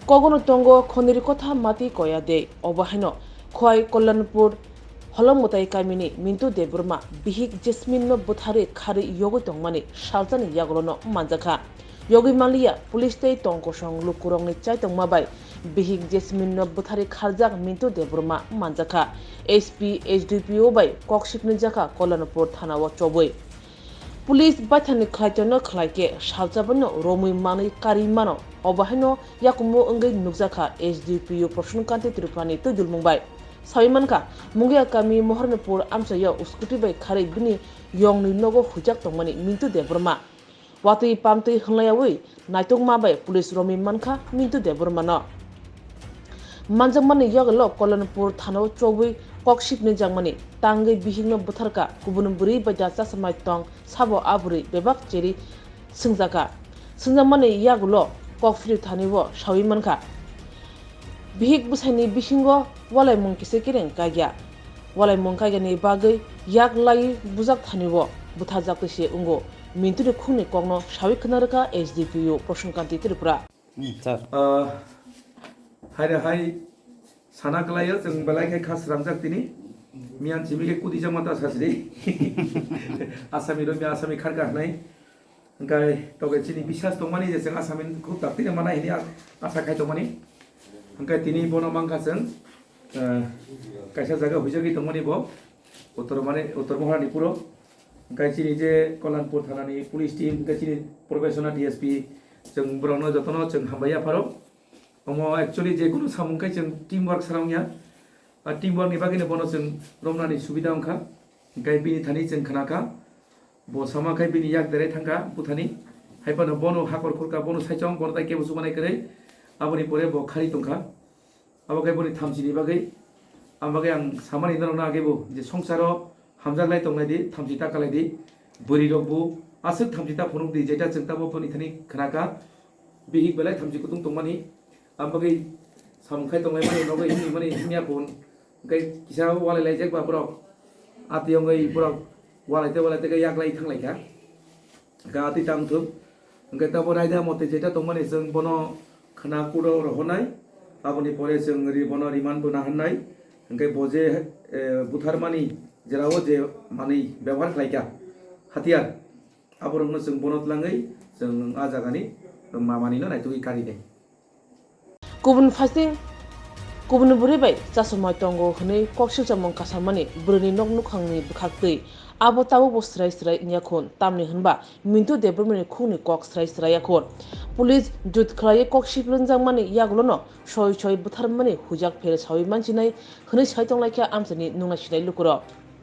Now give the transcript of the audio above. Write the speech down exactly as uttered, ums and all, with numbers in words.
Kogono tongo khoniri kotha mati koya de. Obo haino Khwai Kalyanpur Holongmutai kamini Mintu Debbarma bihik Jasmine no bwtharwi kharwi yogwi tongmani salsani yagulono manjakha. Yogwi manliya, police tei tongkosong lukurokni chaitongma bai bihik Jasmine no bwtharwi kharjak Mintu Debbarma manjakha. S P, S D P O bai kok sikni jakha Kalyanpur thana o chobwi. Police baithangni khlaitono khlaikhe salsa bono romwi manwi karwi mano. Obo haino yakumo wngwi nukjakha S D P O Prasankanti Tripurani twi dulmung bai. Sawi mankha, Mungia kami Moharanpur amchaio scooty bai kharwi bini yongni nogo huijak tongmani Mintu Debbarma. Watwi pamtwi hwnlayawi naitokma bai police romwi mankha Mintu Debbarmano. Manjakmani yagulo Kalyanpur thanao chobwi kok sikni jakmani tangwi bihikno bwtharkha, kubun bwrwi bai da chasamai tong sabo a bwrwi bebak cheri swngjaka. Swngjakmani yagulo kok philwi thani o sawi mankha. Bihik bwsaini bisingo walaimung kisa kereng kagya. Walaimung kagyani bagwi yak laiwi bujak thani o bwtharjaktwi se wngo. Mintuni khungni kokno sawi khna rwkha S D P O Prasankanti Tripura. Hmm, sir. Ah, hai re hai sana kwlaio, chwng belai khe kha sramjak tini. Miyan simi khe kudi jama ta sasri. Asami ro mi Asami kharka hnai. Hwnkhe toke chini biswas tongmani je chwng Asami khub dakti mana hini a-, asa khai tongmani. Hwnkhe tini bono mankha chwng, ah, kaisa jaga huijagwi tongmani bo. Uttor mane, Uttor Moharani puro. Hwnkhe chini je Kalyanpur thanani police team, hwnkhe chini professional D S P, chwng borokno jotono chwng hambai yapharo. Omo actually je kunu samung khe chwng team work sara wngya. A team work ni bagwino bono chwng romnani subida wngkha. Hwnkhe bini thani chwng khnakha. Bo sama khe bini yak derai thangkha buthani. Haiphano bono hakor khulkha, bono saichung, bono tai kebo chubanai kwrwi. Aboni pore bo khari tongkha. Abo khe boni thamchini bagwi, ang bagwi ang samani norokno agebo je songsaro hamjak lai tong lai di, thamchi ta kalai di, bwrwi rok bo aswk thamchi ta phunuk di, jeta chwng tamo boni thani khnaka, bihik belai thamchi kutung tongmani, ang bagwi samung khai tong lai mani, nogo himni mani himya phun, hwnkhe kisa walai laijak ba borok, ati wngwi borok walai te walai te khe yak lai thang lai kha. Hwnkhe atwi tang thung. Hwnkhe tabo raida mote jeta tongmani chwng bono khwna kudo rohornai. Aboni pore chwng ri-, bono remand bo naharnai. Hwnkhe bo je, eh, butharmani jerao je manwi bebohar khlaikha, hatiyar, aborokno chwng bono twlangwi chwng a jagani mamani no naitugwi karinai. Kubun phaising kubun bwrwi bai chasomai tongo hwnwi kok silchamung kasamani bwrwini nok nukhangni bwkhaktwi. Abo tabukbo swrai swrai wngya khun, tamni hwnba Mintu Debbarmani khungni kok swrai swrai ya khun. Police jut khlaiwi kok siplwnjakmani yagulono soi soi bwtharmani huijak pher sawi manchinai hwnwi sai tonglaikha amchaini nungna sinai lukurok.